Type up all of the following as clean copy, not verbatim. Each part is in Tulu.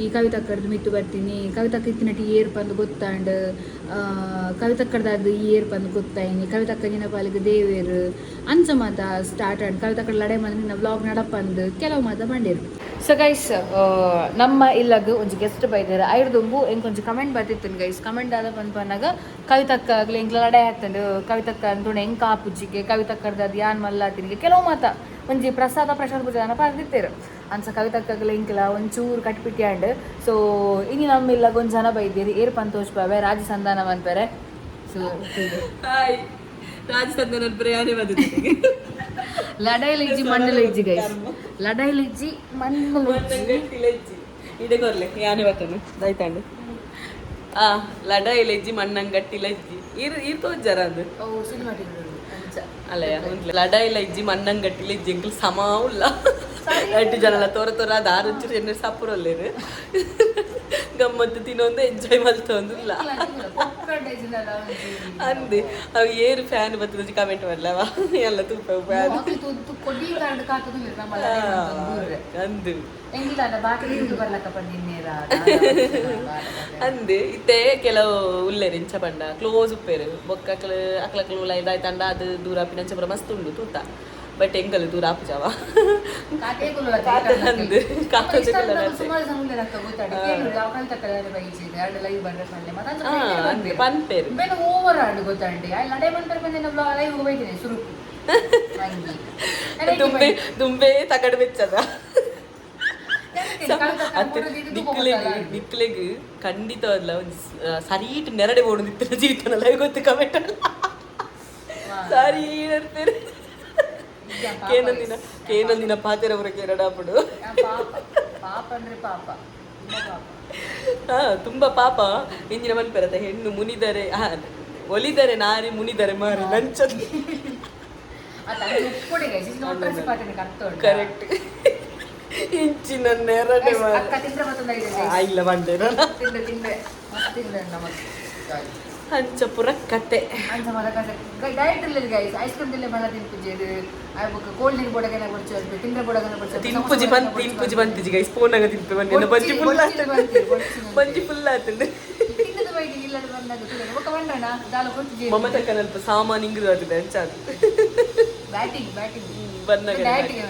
ಈ ಕವಿತಕ್ಕಡ್ದು ಮಿತ್ತು ಬರ್ತೀನಿ, ಕವಿತಕ್ಕ ಇತ್ತಿನಟ್ಟಿ ಏರ್ ಪಂದು ಗೊತ್ತಾಂಡ್, ಕವಿತಕ್ಕಡ್ದಾದ ಏರ್ ಪಂದು ಗೊತ್ತಾಯಿನಿ, ಕವಿತಕ್ಕ ನಿನ ಪಾಲಿಗೆ ದೇವೇರು ಅಂಚ ಮಾತ ಸ್ಟಾರ್ಟ್ ಆಂಡ್. ಕವಿತಕ್ಕಡ ಲಡೆ ಮಂದು ನಿನ್ನ ವ್ಲಾಗ್ ನಡಪಂದು ಕೆಲವು ಮಾತ ಪಂಡೇರು. ಸೊ ಗೈಸ್, ನಮ್ಮ ಇಲ್ಲಗ್ ಒಂಜಿ ಗೆಸ್ಟ್ ಬೈದೇರ್. ಐರ್ದುಂಬು ಎಂಕೊಂಜಿ ಕಮೆಂಟ್ ಬರ್ತಿತ್ತು ಗೈಸ್. ಕಮೆಂಟ್ ದಾದ ಪಂದ್ ಪನ್ನಗ, ಕವಿತಕ್ಕ ಆಗ್ಲಿ ಎಂಕ್ಲ ಲಡೆ ಆತಂಡು, ಕವಿತಕ್ಕ ಅಂದುಂಡ ಎಂಕ ಆಪುಜಿಗೆ, ಕವಿತಕ್ಕರ್ದ ಅದು ಯಾನ್ ಮಲ್ಲಾತಿನಿಗೆ ಕೆಲವು ಮಾತ ಒಂಜಿ ಪ್ರಸಾದ ಪ್ರಸಾದ ಪೂಜೆ ಪಾಡ್ದಿತ್ತೇರು. ಅಂಚ ಕವಿತಕ್ಕಗ್ಲ ಎಂಕ್ಲ ಒಂಚೂರು ಕಟ್ಪಿಟ್ಟಿ ಆಂಡ್. ಸೊ ಇನಿ ನಮ್ಮ ಇಲ್ಲಗ್ ಒಂಜಿ ಜನ ಬೈದೇರ್. ಏರ್ ಪಂದ್ ತೋಜ್ಪಾವೆ. ರಾಜ ಸಂಧಾನ ಪನ್ಪೆರೆ. ಸೊ ಹಾಯ್, ರಾಜಸ್ಥಾನ ಪ್ರಯಾಣ. ಲಡಾಯಿಲ ಇಜ್ಜಿ, ಮಣ್ಣಲ ಇಜ್ಜಿ ಗೈಸ್, ಲಡಾಯಿಲ ಇಜ್ಜಿ, ಮಣ್ಣಲ ಇಜ್ಜಿ. ಲಜ್ಜಿ ಇಡೆ ಕೊರ್ಲೆ, ಯಾನೆ ಬತ್ತನು ದೈತಾಂಡು. ಆ ಲಡಾಯಿ ಲಜ್ಜಿ, ಮಣ್ಣಂಗಟ್ಟಿ ಲಜ್ಜಿ. ಇರ್ ಇರ್ ತೋಜಾರ ಅದು. ಓ ಸಿನಿಮಾಟಿಕ್ ಅಂಚ. ಅಲ್ಲ, ಲಡಾಯಿ ಲಜ್ಜಿ, ಮಣ್ಣಂಗಟ್ಟಿ ಲಜ್ಜಿ, ಎಂಕಲ್ ಸಮ ಉಲ್ಲ. ಎಟ್ಟು ಜನಲ ತೋರ ತೋರ ದಾರುಂಚೂರು ಎಣ್ಣೆ ಸಪುರಲ್ಲೇರು, ಗಮ್ಮತ್ತು ತಿನ್ನೊಂದು ಎಂಜಾಯ್ ಮಲ್ತೊಂದುಲ್ಲ. ಅಂದೆ ಅವು ಏರು ಫ್ಯಾನ್ ಬರ್ತದ, ಕಮೆಂಟ್ ಮಾಡ್ಲವ ಎಲ್ಲ ತೂಪ ಫ್ಯಾನ್ ಅಂದು. ಅಂದೆ ಇತ್ತೆ ಕೆಲವು ಉಲ್ಲೇರು ಇಂಚ ಪಂಡ ಕ್ಲೋಸ್ ಉಪ್ಪೇರು, ಬೊಕ್ಕ ಅಕ್ಲು ಅಕ್ಲಕ್ಲು ಉಲ್ಲ ಇದಾಯ್ತಂಡ ಅದು ದೂರ ಆಪಿನ ಅಂಚ ಪೂರ ಮಸ್ತ್ ಉಂಡು ತೂತ. ಬಟ್ ಎಂಕಲ್ ದೂರ ಆಪುಜಾವ ಅಂದು ಕಾತೆ. ಅಂದೆ ಪನ್ಪೇರು. ಓವರ್ ಆಡು ಗೊತ್ತಂಡಿ, ಲಡೆ ಬಂದ್ರೆ ಬಂದೆ ಲೈವ್ ಹೋಯ್ತೀನಿ ಸುರುಕು. ದುಂಬೆ ದುಂಬೆ ತಗಡು ಬೆಚ್ಚದ ಅತ್ತೆ. ನಿಕ್ಲೆಗ್ ನಿಕ್ಲೆಗ್ ಖಂಡಿತವಾದ್ಲ ಒಂಜಿ ಸರೀಟ್ ನೆರಡೆ ಬೋಡುದಿತ್ತಿನ ಜೀವಿತನಲ್ಲ ಗೊತ್ತು. ಕಮೆಂಟ್ ಅಲ್ಲ ಸರಿ ಇರ್ತೀರಿ. ಕೇನಂದಿನ ಕೇನಂದಿನ ಪಾತೆರ ಪೂರ ಕೇರಡಾಪುಡು. ಪಾಪ ಅಂದ್ರೆ ಪಾಪ, ತುಂಬಾ ಪಾಪ. ಹಾ, ತುಂಬಾ ಪಾಪ. ಇಂಜಿನ ಮನ್ಪೆರತ ಹೆಣ್ಣು ಮುನಿದರೆ, ಒಲಿದರೆ ನಾರಿ, ಮುನಿದರೆ ಮಾರಿ ನಂಚದ. ಕರೆಕ್ಟ್, ಇಂಚಿನ ನೆರಡೆ ಮಾರಿ. ಅಕ್ಕ ತಿಂದ್ರೆ ಮತ್ತೊಂದು. ಇಲ್ಲ ಬಂಡೆ. ತಿಂದ್ರೆ ತಿಂದ್ರೆ ಮಸ್ತ್ ತಿಂದ್ರೆ ನಮಕ್. ಅಂಚ ಪುರ ಕತೆ. ಅಂಚ ಮದ ಕತೆ. ಡಯಟ್ ಇಲ್ಲ ಗೈಸ್, ಐಸ್ ಕ್ರೀಮ್ ತಿನ್ಲೆ ಬಣ್ಣ ತಿನ್ಪುಜಿ, ಬೊಕ್ಕ ಕೋಲ್ಡ್ ನೀರು ಬೋಡಗನ ಕೊಡ್ಚು, ತಿಂದ್ರೆ ಬೋಡಗನ ಕೊಡ್ಚು. ತಿನ್ಪುಜಿ ಬಂದ್ ತಿನ್ಪುಜಿ ಬಂತಿಜಿ ಗೈಸ್, ಫೋನಾಗ ತಿನ್ಪೆ ಬಂದಿ. ಬಂಜಿ ಫುಲ್ ಆತಂಡು, ಬಂಜಿ ಫುಲ್ ಆತಂಡು. ತಿನ್ನದ ಬೈದಿ ಇಲ್ಲ ಬಂದಾಗ ಬೊಕ್ಕ ಬಂಡಣ ದಾಲ ಕೊಡ್ಚು. ಮಮತಕ್ಕನಲ್ಪ ಸಾಮಾನ್ ಇಂಗ್ರು ಆತದೆ ಅಂಚ ಅದು. Batting batting. ಬಂದಾಗ ಡಯಟ್ಗೆ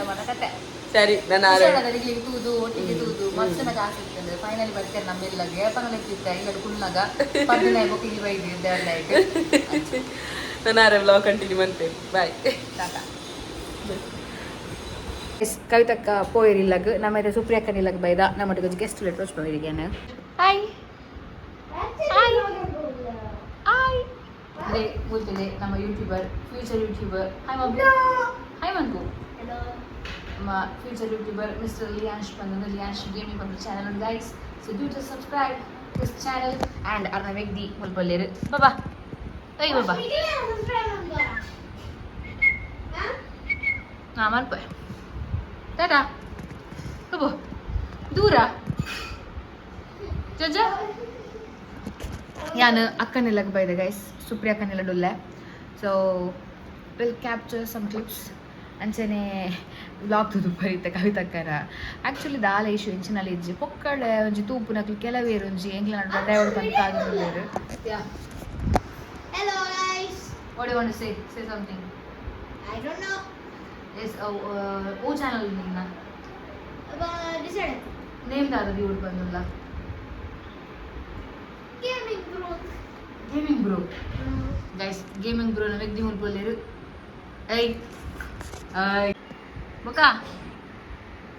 ಮದ ಕತೆ. ಸರಿ, ನಾನು ಆರ ನಿಗ್ಲಿಗೆ ತೂದು ಒಟ್ಟಿಗೆ ತೂದು ಮಸ್ತ್ ಆಸೆ ಇರ್ತದೆ. ಫೈನಲಿ ಬರ್ತಾರೆ ನಮ್ಮೆಲ್ಲ ಏಪನ ಇತ್ತ ಇಲ್ಲ ಕುಲ್ನಾಗ ಪದ್ದಿನ ಬೊಕ್ಕ ಇಲ್ಲಿ ಬೈದಿ ಡೈಟ್. ನಾನು ಆರೆ ವ್ಲಾಗ್ ಕಂಟಿನ್ಯೂ ಮಂತೆ. ಬಾಯ್. ಟಾಟಾ. ಎಸ್, ಕವಿತಕ್ಕ ಪೋಯಿರಿಲ್ಲಗ್, ನಮ್ಮ ಸುಪ್ರಿಯಕ್ಕನ ಇಲ್ಲಗ್ ಬೈದ. ನಮ್ಮ ಗೆಸ್ಟ್ ಲೆಟರ್ ಪೋಯಿರಿಗೆ. Hi hi hi. ಅದೇ ಮುಲ್ತಿದೆ ನಮ್ಮ ಯೂಟ್ಯೂಬರ್, ಫ್ಯೂಚರ್ ಯೂಟ್ಯೂಬರ್. ಹಾಯ್ ಮಬ್ಬು, ಹಾಯ್ ಮನ್ಕು. ನಮ್ಮ ಫ್ಯೂಚರ್ ಯೂಟ್ಯೂಬರ್ ಮಿಸ್ಟರ್ ಲಿಯಾನ್ಶ್ ಬಂದು, ಲಿಯಾನ್ಶ್ ಗೇಮಿಂಗ್ ಬಂದು channel guys. So do just subscribe this channel and ಅರ್ನ ವ್ಯಕ್ತಿ ಮುಲ್ಪಲ್ಲೇರು. ಬಾಬಾ, ಏಯ್ ಬಾಬಾ. ಹಾಂ, ಮನ್ಪೆ. ಟಾಟಾ ಬಾಬು. ದೂರ ಜಜ್ಜ. ಯಾನ್ ಅಕ್ಕನೆಲ್ಲ ಬೈದೆ ಗೈಸ್, ಸುಪ್ರಿಯ ಅಕ್ಕನೆಲ್ಲ ಡುಲ್ಲೆ. So will capture some clips. ಅಂಚನೆ ವ್ಲಾಗ್ ತೂದು ಬರೀತ ಕವಿತಕ್ಕನ. ಆ್ಯಕ್ಚುಲಿ ದಾಲ ಇಶ್ಯೂ ಇಂಚಿನಲ್ಲಿ ಇಜ್ಜಿ. ಪೊಕ್ಕಡೆ ಒಂಜಿ ತೂಪುನಕ್ಲು ಕೆಲವೇರು ಒಂಜಿ ಎಂಕ್ಲ ನಡು ಡೈವರ್ ಪಂದ್ ಕಾದೊಂದುಲ್ಲೆರ್. Hello guys. What do you want to say? Say something. I don't know. Yes, O channel ನಿನ್ನ? Decide. Name ದಾದ ದಿವಡ್ ಬಂದುಲ್ಲ? Gaming bro. Gaming bro. Guys, gaming bro ವ್ಯಕ್ತಿ ಮುಲ್ಪೊಲ್ಲೇರು. ಏಯ್ ಏಯ್, ಬೊಕ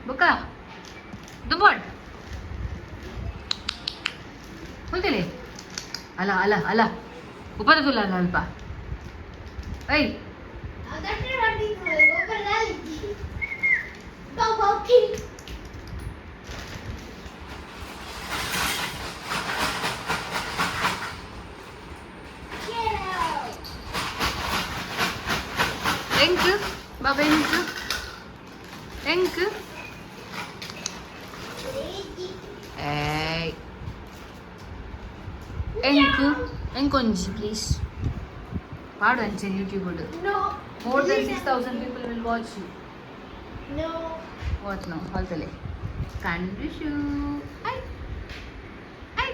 ಬೊಕ ದುಂಬೋಡ್ ಹುಲ್ತಿಲಿ. ಅಲ್ಲ ಅಲ್ಲ ಅಲ್ಲ, ಉಪದದುಲ್ಲ ಅಲ್ಲ ಅಲ್ಪ. ಏಯ್. Bow bow king. Get out. ಎಂಕ್ ಬಾಬಾ, ಎಂಕ್ ಎಂಕ್. ಏಯ್, ಎಂಕ್ ಎಂಕೊಂಜಿ ಪ್ಲೀಸ್ ಪಾಡು ಅಂಚೆ YouTube. No. More than 6,000 people will watch you. No. What no ಹಾಲ್ತಲೆ ಕಂಡುಶು I I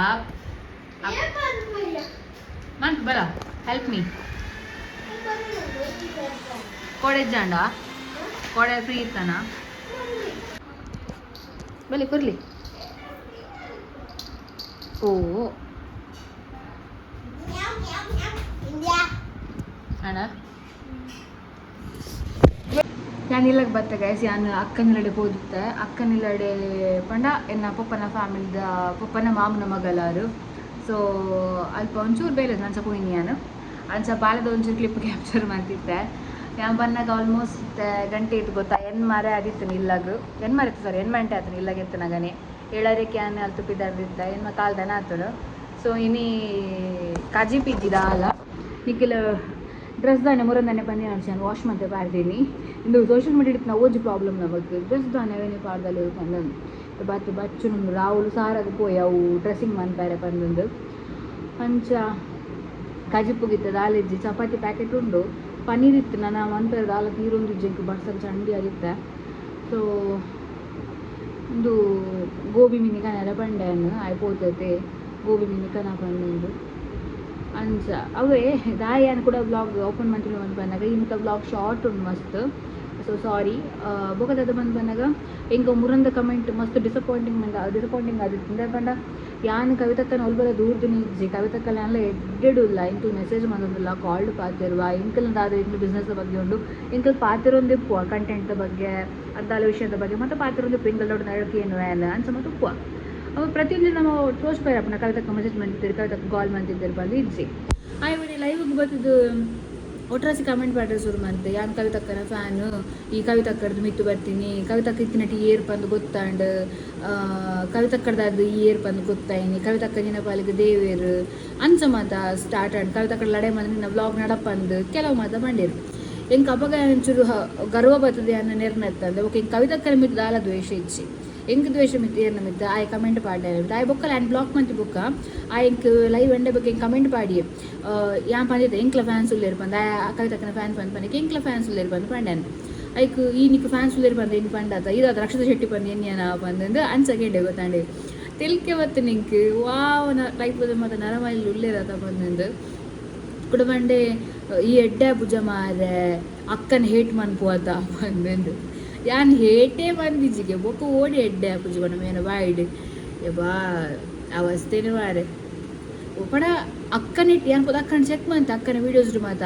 up ಏನ್ ಅನ್ಕೊಳ್ಳ? ಮಂತ್ ಬಲ ಹೆಲ್ಪ್ ಮೀ. ಕೋಡೆ ಜಾಂಡ ಕೋಡೆ ಫ್ರೀ ಇರ್ತಾನ. ಬಲಿ ಕೊರ್ಲಿ. ಓ. ಮ್ಯಾವ್, ಮ್ಯಾವ್, ಮ್ಯಾವ್. ಇಂದ್ಯಾ. ಅಣ್ಣ, ಯಾನ್ ಇಲ್ಲಗ್ ಬತ್ತೆ ಗೈಸ್. ಯಾನ್ ಅಕ್ಕನಿಲ್ಲಡೆ ಪೋದಿತ್ತೆ. ಅಕ್ಕನಿಲ್ಲಡೆ ಪಂಡ ಎನ್ನ ಪೊಪ್ಪನ ಫ್ಯಾಮಿಲಿದ ಪೊಪ್ಪನ ಮಾಮನ ಮಗಲಾರು. ಸೊ ಅಲ್ಪ ಒಂಚೂರು ಬೇಲೆ ಅಂಚ ಪೋಯಿನಿ ಯಾನ್. ಅಂಚ ಬಾಲದ ಒಂಚೂರು ಕ್ಲಿಪ್ ಕ್ಯಾಪ್ಚರ್ ಮಾಡ್ತಿದ್ದೆ. ಯಾನ್ ಬನ್ನಾಗ ಆಲ್ಮೋಸ್ಟ್ ಗಂಟೆ ಇತ್ತು ಗೊತ್ತಾ? ಎನ್ ಮಾರೆ ಆದಿತ್ತು ಇಲ್ಲಗ್. ಎನ್ ಮಾರೆ ಇತ್ತು, ಸಾರಿ, ಎನ್ ಗಂಟೆ ಆತನು ಇಲ್ಲಾಗ ಎತ್ತನಾಗನೆ. 7:30ಕ್ಕೆ ಯಾನ್ ಅಲ್ಲಿ ತುಪ್ಪಿದಾರ್ದಿತ್ತ, ಎನ್ಮ ಕಾಲ್ದನ ಆತನು. ಸೊ ಇನಿ ಕಾಜಿ ಪಿಜ್ಜಿದ ಅಲ್ಲ ನಿಖಿಲ್ ಡ್ರೆಸ್ ದಾನೆ ಮುರಂದಾನೆ ಬಂದಿ. ನಾನು ವಾಶ್ ಮತ್ತೆ ಪಾಡ್ದೀನಿ. ಇಂದು ಸೋಷಿಯಲ್ ಮೀಡಿಯಾ ಓಜಿ ಪ್ರಾಬ್ಲಮ್ ನಮಕ್. ಡ್ರೆಸ್ ದಾನೆ ಅವೇನೆ ಪಾಡ್ದಲ್ಲಿ ಪಂದೊಂದು ಬತ್ತು ಬಚ್ಚು ರಾವುಲು ಸಾರಾಗ ಪೋಯಿ ಅವು ಡ್ರೆಸ್ಸಿಂಗ್ ಮನ್ಪೆರೆ ಪಂದೊಂದು. ಅಂಚ ಕಜಿಪುಗಿತ್ತ ದಾಲಿಜ್ಜಿ, ಚಪಾತಿ ಪ್ಯಾಕೆಟ್ ಉಂಡು, ಪನ್ನೀರ್ ಇತ್ತು. ನಾನು ಮನ್ಪೆರೆ ದಾಲ ತೀರೊಂದು ಜಿಂಕ್ ಬಡ್ಸಕ್ಕೆ ಚಂಡಿ ಆಗಿತ್ತೆ. ಸೊ ಒಂದು ಗೋಬಿ ಮಿನಿ ಕನರ ಪಂಡೆ ಆಯ್ ಪೋತತೆ ಗೋಬಿ ಮಿನಿ ಕನ ಪಂಡಂದು. ಅಂಚ ಅವೇ ದಾಯಾನ್ ಕೂಡ ಬ್ಲಾಗ್ ಓಪನ್ ಮಂತಿನ ಬಂದು ಬಂದಾಗ ಇಂಥ ಬ್ಲಾಗ್ ಶಾರ್ಟ್ ಉಂಡು ಮಸ್ತ್. So sorry. ಬೊಕದಾದ ಬಂದು ಬಂದಾಗ ಎಂಕ ಮುರಂದ ಕಮೆಂಟ್ ಮಸ್ತ್ ಡಿಸಪಾಯಿಂಟಿಂಗ್ ಮಂದ ಡಿಸಪಾಯಿಂಟಿಂಗ್ ಆದಿತ್ತು. ಪಂಡ ಯಾನ್ ಕವಿತಕ್ಕನ ಒಲ್ಬಲ ದೂರದಿನ ಇಜ್ಜಿ. ಕವಿತಕ್ಕನ ಯಾನ್ಲ ಎಡ್ಡೆಡುಲ್ಲ. ಎಂಕಲ್ ಮೆಸೇಜ್ ಮಂದೊಂದುಲ್ಲ, ಕಾಲ್ಡ್ ಪಾತೆರುವ. ಎಂಕಲ್ ದಾದ ಎಂಕಲ್ ಬಿಸ್ನೆಸ್ ಬಗ್ಗೆ ಉಂಡು, ಎಂಕಲ್ ಪಾತೆರೊಂದಿಪ್ಪುವ. ಕಂಟೆಂಟ್ ಬಗ್ಗೆ, ಅದ್ದಾಲ ವಿಷಯದ ಬಗ್ಗೆ ಮತ್ತೆ ಪಾತೆರೊಂದಿಪ್ಪು. ಎಂಕಲ್ ದೊಡ್ಡ ನಡಕೆ ಏನು ಅಂಚ ಮತ್ತೆ ಉಪ್ಪುವ. ಅವ ಪ್ರತಿಯೊಂದು ನಮ್ಮ ತೋಚ್ಪೇರಪ್ಪನ ಕವಿತಕ್ಕ ಮೆಸೇಜ್ ಮಂತಿದ್ದರು, ಕವಿತಕ್ಕ ಕಾಲ್ ಮಂತಿದ್ದರು ಬಂದು ಇಜ್ಜಿ. ಆಯ್ ಲೈವ್ಗೆ ಬತ್ತಿದ್ದು ಒಟ್ರಾಸಿ ಕಮೆಂಟ್ ಪಾಡ್ರೆ ಶುರು ಮಂತೆ. ಯಾನ್ ಕವಿತಕ್ಕನ ಫ್ಯಾನು, ಈ ಕವಿತಕ್ಕಡ್ದು ಮಿತ್ತು ಬರ್ತೀನಿ, ಕವಿತಕ್ಕ ಇತ್ತಿನಟ್ಟಿ ಏರ್ ಪಂದು ಗೊತ್ತಾಂಡ್, ಕವಿತಕ್ಕಡ್ದಾದ ಈ ಏರ್ ಪಂದು ಗೊತ್ತಾಯಿನಿ, ಕವಿತಕ್ಕ ನಿನ್ನ ಪಾಲಿಗೆ ದೇವೇರು ಅಂಚ ಮಾತ ಸ್ಟಾರ್ಟ್ ಆಂಡ್. ಕವಿತಕ್ಕಡ ಲಡೆ ಮಂದ್ ನಿನ್ನ ವ್ಲಾಗ್ ನಡಪಂದು ಕೆಲವು ಮಾತ ಬಂಡೇರು. ಎಂಕ್ ಅಪಗ ಒಂಚೂರು ಗರ್ವ ಬರ್ತದೆ ಅನ್ನ ನೆರ್ನೆತ್ತಂದೆ. ಓಕೆ, ಎಂಕ್ ಕವಿತಕ್ಕನ ಮಿತ್ತು ದಾಲ ದ್ವೇಷ ಇಜ್ಜಿ. ಎಂಕ್ ದ್ವೇಷ ಮಿತ್ತು ಏರ್ನ ಮಿತ್ತು? ಆಯ್ ಕಮೆಂಟ್ ಪಾಡ್ಡೆ ಆಯ್ ಬೊಕ್ಕಲ ಆ್ಯಂಡ್ ಬ್ಲಾಕ್ ಮಂತಿ ಬೊಕ್ಕ ಆ ಎಂಕ್ ಲೈವ್ ಎಂಡೆ ಬಗ್ಗೆ ಎಂಕ್ ಕಮೆಂಟ್ ಪಾಡಿ. ಯಾನ್ ಪಂದಿದ್ದೆ ಎಂಕ್ಲ ಫ್ಯಾನ್ಸ್ ಉಲ್ಲೇರು ಪಂದ್. ಆ ಕವಿತಕ್ಕನ ಫ್ಯಾನ್ ಪಂದ್ ಪಂದಕ್ಕೆ ಎಂಕ್ಲ ಫ್ಯಾನ್ಸ್ ಉಲ್ಲೇರು ಪಂದ್ ಪಂಡ್ಯಾನ್. ಐಕ್ ಈ ನಿಕ್ ಫ್ಯಾನ್ಸ್ ಉಲ್ಲೇರು ಪಂದ್ ಎಂಕ್ ಪಂಡಾತ ಇದಾದ ರಕ್ಷಿತ ಶೆಟ್ಟಿ ಪಂದ್ ಎನ್ಯಾನ ಪಂದಂದು ಅಂಚ ಕೇಂಡೆ ಗೊತ್ತಾಂಡೆ. ತೆಲ್ಕೆ ಬತ್ತು ನಿಂಕ್ ವಾವ್ ಲೈಫ್ ಮತ್ತೆ ನರಮೈಲ್ ಉಲ್ಲೇರತ ಪಂದಂದು. ಕುಡಬಂಡೆ ಈ ಎಡ್ಡೆ ಪೂಜ ಮಾರೆ ಅಕ್ಕನ ಹೇಟ್ ಮನ್ಪುವತ ಬಂದಂದು. ಯಾನ್ ಹೇಟೇ ಬಂದಿಜಿಗೆ ಬೊಕ್ಕ ಓಡಿ ಎಡ್ಡೆ ಪೂಜೆ ಬಣ್ಣ ಮೇನ ಬಾಯ್ಡ್ ಯಬ್ಬಾ ಅವಸ್ಥೆನೆ ಮಾರೆ. ಪಡ ಅಕ್ಕನಿಟ್ ಯಾನ್ ಪೋದು ಅಕ್ಕನ ಚೆಕ್ ಮಂತ ಅಕ್ಕನ ವೀಡಿಯೋಸ್ ಮಾತ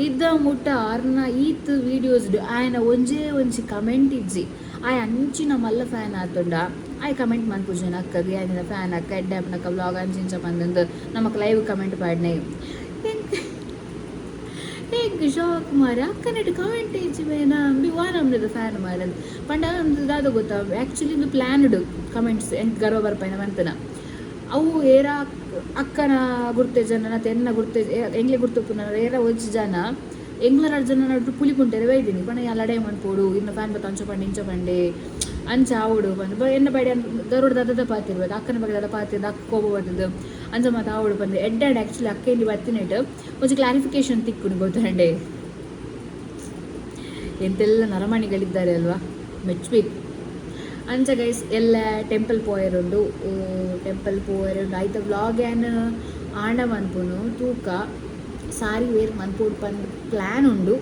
ಇದ್ದ ಮುಟ್ಟ ಅರ್ನ ಈತ್ ವೀಡಿಯೋಸ್ ಆಯನ ಒಂಜೇ ಒಂಜಿ ಕಮೆಂಟ್ ಇಜ್ಜಿ. ಆಯ್ ಅಂಚಿನ ಮಲ್ಲ ಫ್ಯಾನ್ ಆತುಂಡ ಆಯ್ ಕಮೆಂಟ್ ಮನ್ಪುಜನ ಅಕ್ಕಗೆ ಆಯ್ನ ಫ್ಯಾನ್ ಅಕ್ಕ, ಎಡ್ಡೆ ಅಪ್ಪನಕ್ಕ ವ್ಲಾಗ್ ಅಂಚಿಂಚ ಬಂದಂದು ನಮಕ್ ಲೈವ್ ಕಮೆಂಟ್ ಪಾಡ್ನೆ. ಎಂಕ್ ಶಾಕ್ ಮಾರೆ. ಅಕ್ಕನೆಟ್ ಕಮೆಂಟ್ ಇಜ್ಜಿ ಮೇನ ಬಿ ವಾ ನಮ್ದು ಫ್ಯಾನ್ ಮಾರೆ ಪಂಡ ದಾದ ಗೊತ್ತಾ? ಆ್ಯಕ್ಚುಲಿ ಇಂದು ಪ್ಲ್ಯಾನ್ಡ್ ಕಮೆಂಟ್ಸ್. ಎಂಕ್ ಗರ್ವ ಬರ್ಪೈನ ಮಂತನ ಅವು ಏರ ಅಕ್ಕನ ಗುರ್ತೆ ಜನ ಎನ್ನ ಗುರ್ತೆ ಎಂಗ್ಲೆ ಗುರ್ತುಪ್ಪುನ ಏರ ಒಂಜಿ ಜನ ಎಂಗ್ಲ ರಡ್ಡ್ ಜನ ನಡು ಪುಲಿ ಕುಂಟೆರೆ ಬೈದಿನಿ. ಪಂಡ ಯಾ ಲಡಾಯಿ ಮನ್ಪೋಡು, ಇನ್ನ ಫ್ಯಾನ್ ಬತ್ತ ಅಂಚ ಪಂಡೆ ಇಂಚ ಪಂಡೆ ಅಂಚ ಆವಡು ಪಂದ್. ಎನ್ನ ಬೈಡೆ ಗರುಡ ದಾದ ಪಾತಿರ್ಬೋದು ಅಕ್ಕನ ಬಗ್ಗೆ ದಾದ ಪಾತಿರ್ದು ಅಕ್ಕ ಕೋಪ ಬರ್ತದೆ ಅಂಚ ಮಾತ ಆವಡು ಪಂದ್. ಎಡ್ಡಾಡ್ ಆ್ಯಕ್ಚುಲಿ ಅಕ್ಕ ಇಲ್ಲಿ ಬತ್ತಿನೆಟ್ ಒಂಜಿ ಕ್ಲಾರಿಫಿಕೇಶನ್ ತಿಕ್ಕುನು ಗೊತ್ತಂಡೆ. ಎಂತೆಲ್ಲ ನರಮಣಿಗಳಿದ್ದಾರೆ ಅಲ್ವಾ, ಮೆಚ್ಚಬೇಕು. ಅಂಚ ಗೈಸ್, ಎಲ್ಲ ಟೆಂಪಲ್ ಪೋಯರುಂಡು. ಟೆಂಪಲ್ ಪೋಯರುಂಡು ಐತ ವ್ಲಾಗ್ ಏನ್ ಆಂಡ ಮನ್ಪುನು ತೂಕ. ಸಾರಿ ವೇರ್ ಮನ್ಪೋಡು ಪಂದ್ ಪ್ಲ್ಯಾನ್ ಉಂಡು.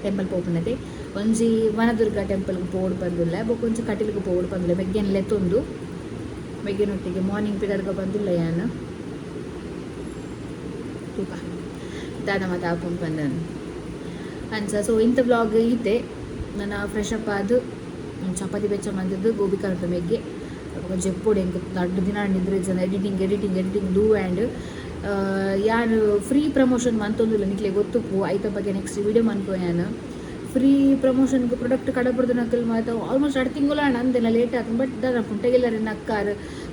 ಟೆಂಪಲ್ ಪೋಪುನತೆ ಒಂಜಿ ವನದುರ್ಗ ಟೆಂಪಲ್ಗೆ ಪೋಡು ಪಂದುಲ್ಲ, ಬೊಕ್ಕ ಒಂಜಿ ಕಟೀಲ್ಗೆ ಪೋಡು ಪಂದುಲ್ಲ. ಮೆಗ್ಗೆನ್ ಲೆತ್ತೊಂದು ಮೆಗ್ಗೆನೊಟ್ಟಿಗೆ ಮಾರ್ನಿಂಗ್ ಪಿದರ್ಗ ಬಂದುಲ್ಲ ಯಾನ್. ತೂಕ ದಾದ ಮಾತ ಆಪುಂಡು ಪಂದನ್. ಅಂಚ ಸೊ ಇಂಥ ವ್ಲಾಗ್ ಇತ್ತೆ. ನನ್ನ ಫ್ರೆಶ್ ಅಪ್ ಆದು ಚಪಾತಿ ಬೆಚ್ಚ ಮಂತಿದ್ದು ಗೋಬಿ ಕನಪ ಮೆಗ್ಗೆ. ಅವಾಗ ಜೆಪ್ಪೋಡು ಎಂಕ್ ದಡ್ಡ ದಿನ ನಿದ್ರೆ ಜನ editing editing editing do and ಯಾನ್ ಫ್ರೀ ಪ್ರಮೋಷನ್ ಮಂತೊಂದುಲ್ಲ. ನಿಕ್ಲೆ ಗೊತ್ತುಪ್ಪು. ಐತ ಬಗ್ಗೆ ನೆಕ್ಸ್ಟ್ ವೀಡಿಯೋ ಮನ್ಪು. ಯಾನ್ ಫ್ರೀ ಪ್ರಮೋಷನ್ಗೆ ಪ್ರಾಡಕ್ಟ್ ಕಡಪುಡ್ದು ನಕಲ್ ಮಾತ ಆಲ್ಮೋಸ್ಟ್ 2 ತಿಂಗಳು ಅಂದೆಲ್ಲ ಲೇಟ್ ಆತು. ಬಟ್ ದಾದ ಪುಂಟೆಗೆಲ್ಲರಿನ ಅಕ್ಕಾರ್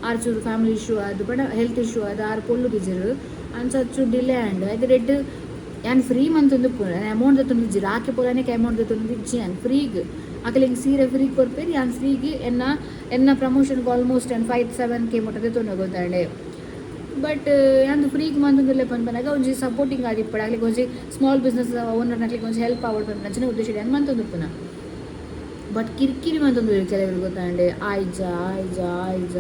ಆರ್ ಚೂರು ಫ್ಯಾಮಿಲಿ ಇಶ್ಯೂ ಅದು ಬಡ ಹೆಲ್ತ್ ಇಶ್ಯೂ ಅದು ಆರು ಪೊಲ್ಲು ಬಿಜರು ಅಂಚ ಚೂರು ಡಿಲೇ ಆಂಡ್ ಐದು ರೆಡ್. ಯಾನ್ ಫ್ರೀ ಮಂತೊಂದು ಅಮೌಂಟ್ ದತ್ತೊಂದು ರಾಕಿ ಪೋಲನೆಕ್ ಅಮೌಂಟ್ ದತ್ತೊಂದು ಇಜ್ಜಿ. ಯಾನ್ ಫ್ರೀಗ್ ಅಕಲ್ ಹಿಂಗೆ ಸೀರೆ ಫ್ರೀ ಕೊರ್ಪೇರು. ಯಾನ್ ಫ್ರೀಗೆ ಎನ್ನ ಎನ್ನ ಪ್ರಮೋಷನ್ಗೆ ಆಲ್ಮೋಸ್ಟ್ ಏನು 5-7 ಕೆ ಮುಟ್ಟದೆ ತೊಂದು ಗೊತ್ತಾಂಡೆ. ಬಟ್ ಯಾನ್ ಫ್ರೀಗ್ ಮಂತೊಂದುಲ್ಲೆ ಪನ್ಪನಗ ಒಂಜಿ ಸಪೋರ್ಟಿಂಗ್ ಆದಿಪ್ಪಡು, ಅಕ್ಲೆಗ್ ಒಂಜಿ ಸ್ಮಾಲ್ ಬಿಸ್ನೆಸ್ ಓನರ್ ನಕ್ಲೆಗ್ ಒಂಜಿ ಹೆಲ್ಪ್ ಆವಡ್ ಪನ್ಪಿನ ಅಂಚಿನ ಉದ್ದೇಶ ಯಾನ್ ಮಂತೊಂದುಪ್ಪುನ. ಬಟ್ ಕಿರಿಕಿರಿ ಮಂತೊಂದು ಕೆಲವರು ಗೊತ್ತಾಂಡೆ, ಆಯ್ಜ ಆಯ್ಜ ಆಯ್ಜ,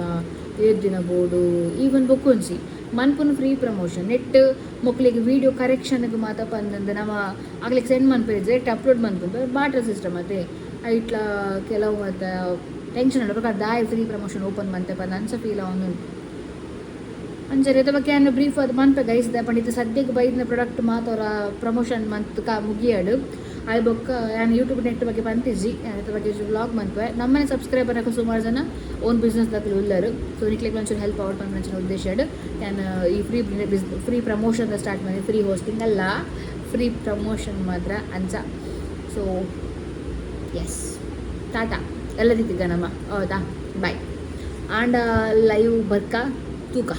ಏತ್ ದಿನ ಬೋಡು. ಈವನ್ ಬೊಕ್ಕೊಂಜಿ ಮನ್ಪುನ ಫ್ರೀ ಪ್ರಮೋಷನ್ ನೆಟ್ ಮೊಕ್ಲೆಗ್ ವೀಡಿಯೋ ಕರೆಕ್ಷನ್ಗೆ ಮಾತ ಪಂದಂದು ನಮ ಅಕ್ಲೆಗ್ ಸೆಂಡ್ ಮನ್ಪೆರ್, ಡೈರೆಕ್ಟ್ ಅಪ್ಲೋಡ್ ಮನ್ಪುಂಡು ಬಾಟರ್ ಸಿಸ್ಟಮ್ ಅತೆ. ಐಟ್ಲ ಕೆಲವು ಮಾತ ಟೆನ್ಷನ್ ಉಂಡು, ದಾಯೆ ಫ್ರೀ ಪ್ರಮೋಷನ್ ಓಪನ್ ಮಂತೆ ಪಂದ್ ಅಂಚ ಫೀಲ್ ಆವೊಂದುಂಡು. ಅಂಚನೆ ಇತ್ತೆ ಬಗ್ಗೆ ಯಾನ್ ಬ್ರೀಫ್ ಅದು ಮನ್ಪೆ ಗೈಸ್. ಪಂಡ ಇತ್ತೆ ಸದ್ಯಕ್ಕೆ ಬೈದಿನ ಪ್ರಾಡಕ್ಟ್ ಮಾತ ಪ್ರಮೋಷನ್ ಮಂತ್ ಕಾ ಮುಗಿಯಡು. ಆಯ್ ಬೊಕ್ಕ ಯಾನ್ ಯೂಟ್ಯೂಬ್ ನೆಟ್ ಬಗ್ಗೆ ಪಂತಿಜಿ, ಯಾನ್ ಇತ್ತ ಬಗ್ಗೆ ವ್ಲಾಗ್ ಮನ್ಪೆ. ನಮ್ಮನೆ ಸಬ್ಸ್ಕ್ರೈಬರ್ ಸುಮಾರು ಜನ ಓನ್ ಬಿಸ್ನೆಸ್ ದಕ್ಲು ಉಲ್ಲರು. ಸೊ ನಿಕ್ಲೆಗ್ ಒಂಚೂರು ಹೆಲ್ಪ್ ಆವಡ್ ಪನ್ಪಿನ ಉದ್ದೇಶ ಯಾನ್ ಈ ಫ್ರೀ ಪ್ರಮೋಷನ್ ಸ್ಟಾರ್ಟ್ ಮಾಡಿ. ಫ್ರೀ ಹೋಸ್ಟಿಂಗ್ ಅಲ್ಲ, ಫ್ರೀ ಪ್ರಮೋಷನ್ ಮಾತ್ರ ಅಂಚ. ಸೊ ಎಸ್, ಟಾಟಾ ಎಲ್ಲ ರೀತಿ ನಮ್ಮ, ಹೌದಾ? ಬಾಯ್. ಆಂಡ ಲೈವ್ ಬರ್ಕ ತೂಕ.